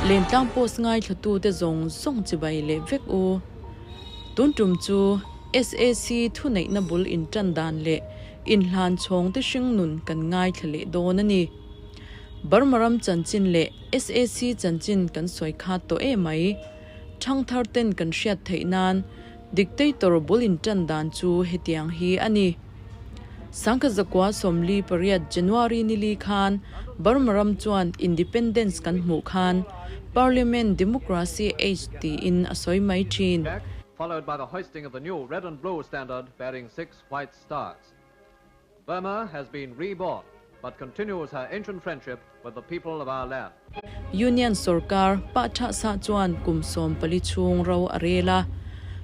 Lentlang post ngaithlatute zawng zawng chibai leh vek u. Tun tum chu SAC thuneihna bul intan dan leh inhlan chhawng te hringnun kan ngaithla leh dawn a ni. Burma ram chanchin leh SAC chanchin kan sawi khat tawh e mai. Thangthar ten kan hriat theih nan Dictator bul intan dan chu hetiang hi a ni. Sangkhat zakua 48 January ni li khan Burma ram chuan Independence kan hmuh khan Parliament Democracy Age tiin a sawi mai thin. Followed by the hoisting of the new red and blue standard bearing six white stars. Burma has been reborn but continues her ancient friendship with the people of our land. Union sorkar pa tha sa chuan kum 14 chhung ro a rel a.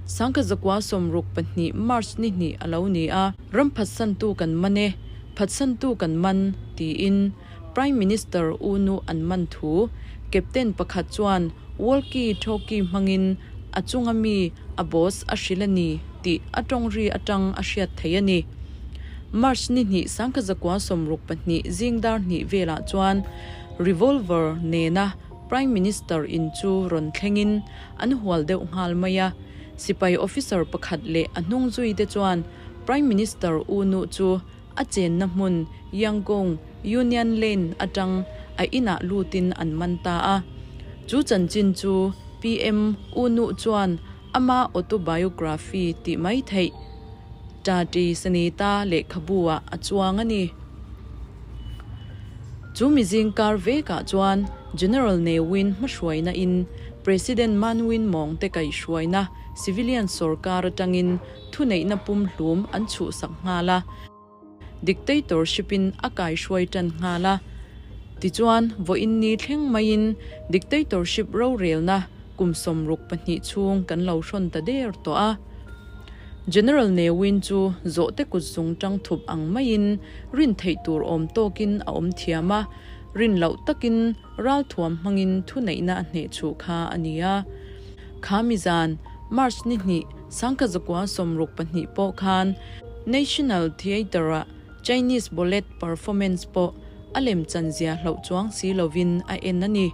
Sangkhat zakua 62 March ni hnih a lo ni a, ram phatsan tu kan man e, phatsan tu kan man tiin Prime Minister U Nu an man thu Captain pakhat chuan walkie talkie hmangin a chunga mi a boss a hrilh a ni tih a tawng ri atang a hriat thei a ni. March ni hnih sangkhat zakua 62 zing dar hnih velah chuan revolver nena Prime Minister in chu rawn thlengin an hual deuh nghal mai a. Sipai officer pakhat leh a hnung zui te chuan Prime Minister U Nu chu a chenna hmun Yangon Union Lane atang a inah lutin an man ta a. Chu chanchin chu PM U Nu chuan ama autobiography tih mai theih Ta Ti Sanita lehkhabu ah a chuang a ni. Chu mizing kar vekah chuan General Ne Win hmahruaina in President Mahn Win Maung te kaihhruaina civilian sorkar atangin thuneihna pum hlum an chhuhsak nghal a, dictatorship in a kaihhruai tan nghal a. Tichuan, vawiin ni thleng maiin dictatorship rorelna kum 62 chhung kan lo hrawn ta der tawh a. General Ne Win chu zawhte kut zung tang thup ang maiin rin theih tur awm tawkin a awm thiam a, rin loh takin ral thuam hmangin thuneihna a hneh chhuh kha a ni a. Kha mizan, March ni hnih, sangkhat zakua 62 pawh khan National Theatre-ah Chinese Ballet performance pawh a lem chanzia hloh chuang si lovin a en a ni.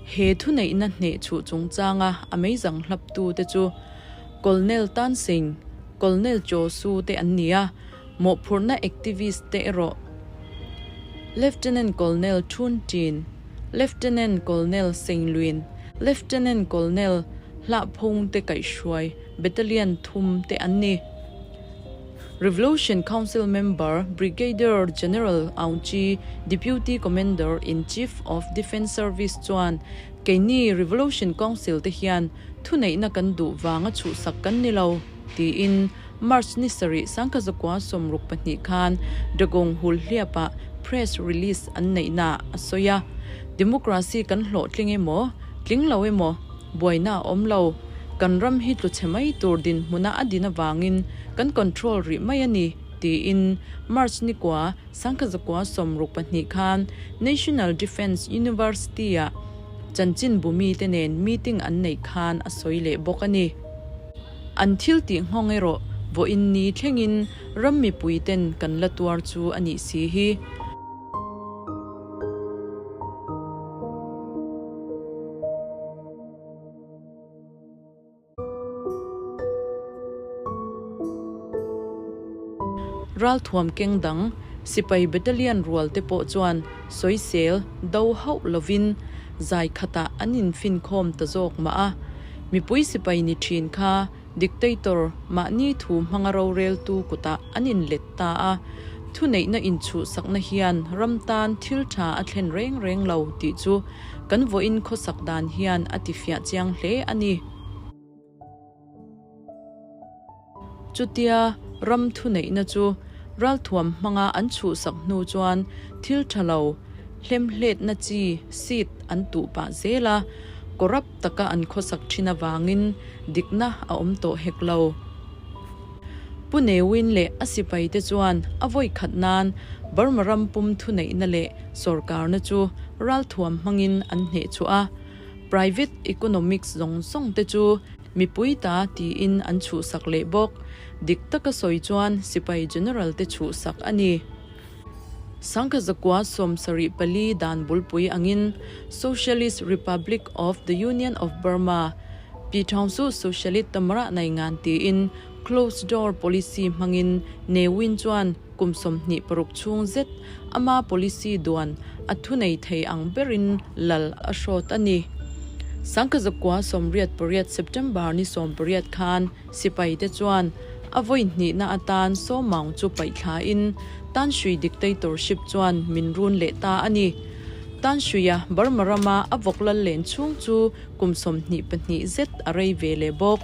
He thuneihna hneh chhuh chungchanga a meizang hlaptu te chu Colonel Tan Singh, Colonel Cho Su te an ni a, mawhphurhna activist te erawh Lieutenant Colonel Thun Tin, Lieutenant Colonel Seng Luin, Lieutenant Colonel Hlah Phung te kaihhruai Battalion thum te an ni. Revolution Council member Brigadier General Aung Kyi, Deputy Commander in Chief of Defence Service chuan keini Revolution Council te hian thuneihna kan duh vanga chhuhsak kan ni lo tiin March ni sarih sangkhat zakua 62 khan Dagong hul hliapah press release an neihna a sawi a. Democracy kan hlawh tling emaw, tling lo emaw, buaina a awm lo. Kan ram hi tlu chhe mai tur dinhmuna a din avangin kan control rih mai a ni, tiin March ni kua sangkhat zakua 62 khan National Defence University-ah chanchin bumi te nen meeting an neih khan a sawi leh bawk a ni. An thil tih nghawng erawh vawiin ni thlengin ram mipui ten kan la tuar chu a nih si hi. Ral thuam keng dang sipai battalion rual te pawh chuan sawisel do hauh lovin zai khatah an infinkhawm ta zawk mah a. Mipui sipai ni thin kha dictator mahni thu hmanga roreltu kutah an inlet ta a. Thuneihna inchhuhsakna hian ram tan thil tha a thlen reng reng lo tih chu kan vawiin khawsak dan hian a tifiah chiang hle a ni. Chutia ram thuneihna chu ralthuam hmanga an chhuhsak hnu chuan thil tha lo hlemhletna chi seed an tuh pah zel a. Corrupt taka an khawsak thin avangin dikna a awm tawh hek lo. Pu Ne Win leh a sipaite chuan a vawi khat nan Burma ram pum thuneihna leh sawrkarna chu ralthuam hmangin an hnehchhuah a. Private economics zawng zawng te chu mipui ta tiin an chhuhsak leh bawk. Dik taka sawi chuan sipai general te chhuhsak a ni. Sangkha zakua 74 dan bulpui angin Socialist Republic of the Union of Burma, Pyiṭhaungsu Socialist Tamra Naingan tiin closed door policy hmangin Ne Win chuan kum 26 chhung zet ama policy duan a thunei thei ang berin lal a hrawt a ni. Sangkha zakua 88 September ni 18 khan Sipai te chuan a vawi hnihna atan Saw Maung chu paih thlain Tan Shui dictatorship chuan min run leh ta a ni. Tan Shui-a Burma rama a vawk lal len chhung chu kum 22 zet a rei ve leh bawk.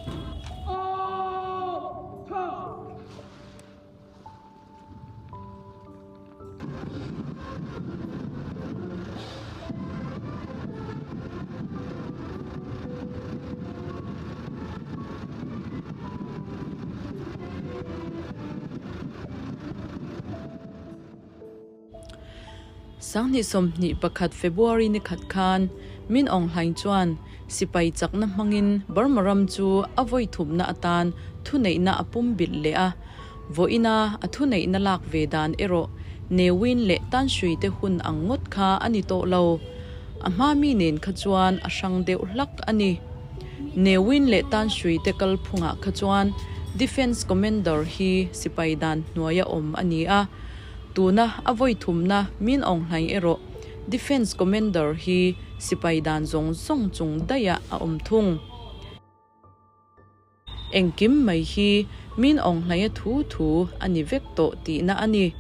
2021 February ni khat khan Min Aung Hlaing chuan sipai chakna hmangin Burma ram chu a vawi thupna atan thuneihna a pumbilh leh a. Vawiina a thuneihna lak ve dan erawh Ne Win leh Tan Shui te hun ang ngawt kha a ni tawh lo. A hma mi nen kha chuan a hrang deuh hlak a ni. Ne Win leh Tan Shui te kalphungah kha chuan Defence Commander hi sipai dan hnuaia awm a ni a. Tuna a vawi thumna Min Aung Hlaing erawh Defence Commander hi sipai dan zawng zawng chung daihah a awm thung. Engkim mai hi min awng hnaia thu thu a ni vek tawh tihna a ni.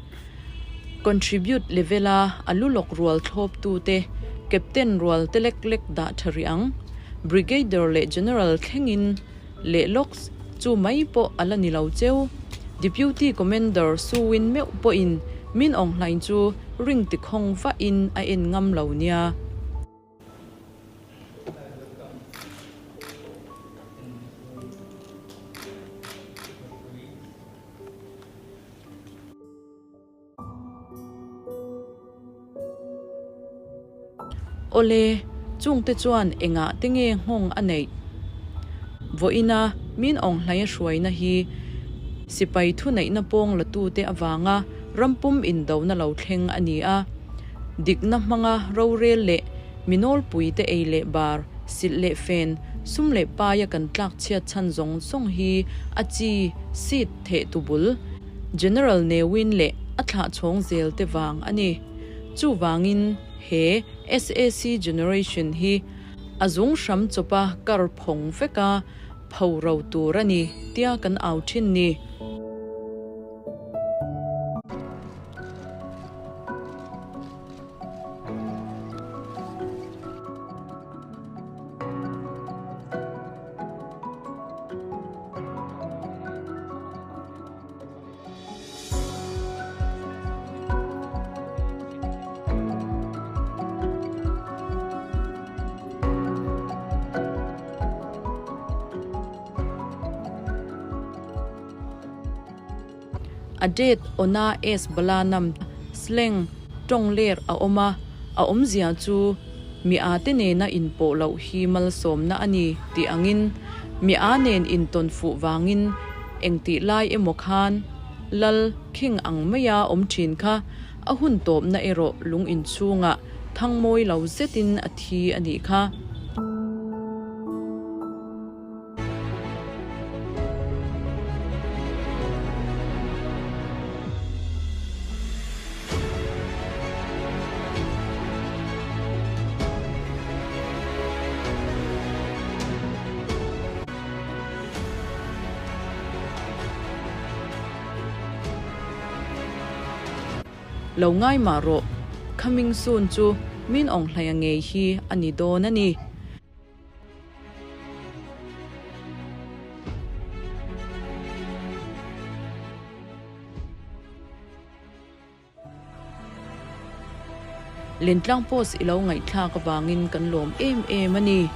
Contribute level-a a lu lawk rual thlawptute Captain rual te lek lek dah tha rih ang. Brigadier leh General thlengin leh lawks chu mai pawh a la ni lo cheu. Deputy Commander Su Win meuh pawhin min awng hlain chu ring tikhawng vahin a en ngam lo nia. Awle, chungte chuan engah te nge nghawng a neih? Vawiina min awng hlaia hruaina hi sipai thuneihna pawng latute avanga rampum indona lo thleng a ni a. Dikna hmanga rorel leh mi nawlpuite ei leh bar, silh leh fen, sum leh paia kan tlak chhiat chhan zawng zawng hi a chi, seed, theh tu bul, General Ne Win leh a thlah chhawng zel te vang a ni. Chuvangin he SAC generation hi a zung hram chawpa kar phawng veka pho ro tur a ni tia kan au thin ni. A det awna es bala nam slang tawng ler a awm a, a awmzia chu mi a te nena inpawh loh hi malsawmna a ni tih angin mi a nen intawn fuh vangin engtih lai emaw khan lal khing ang maia awm thin kha a hun tawpna erawh lung inchhungah thangmawi lo zetin a thi a nih kha. Lo ngai mah rawh, coming soon chu min awng hlaia ngei hi a ni dawn a ni. Lentlang Post i lo ngaihthlak avangin kan lawm em em a ni.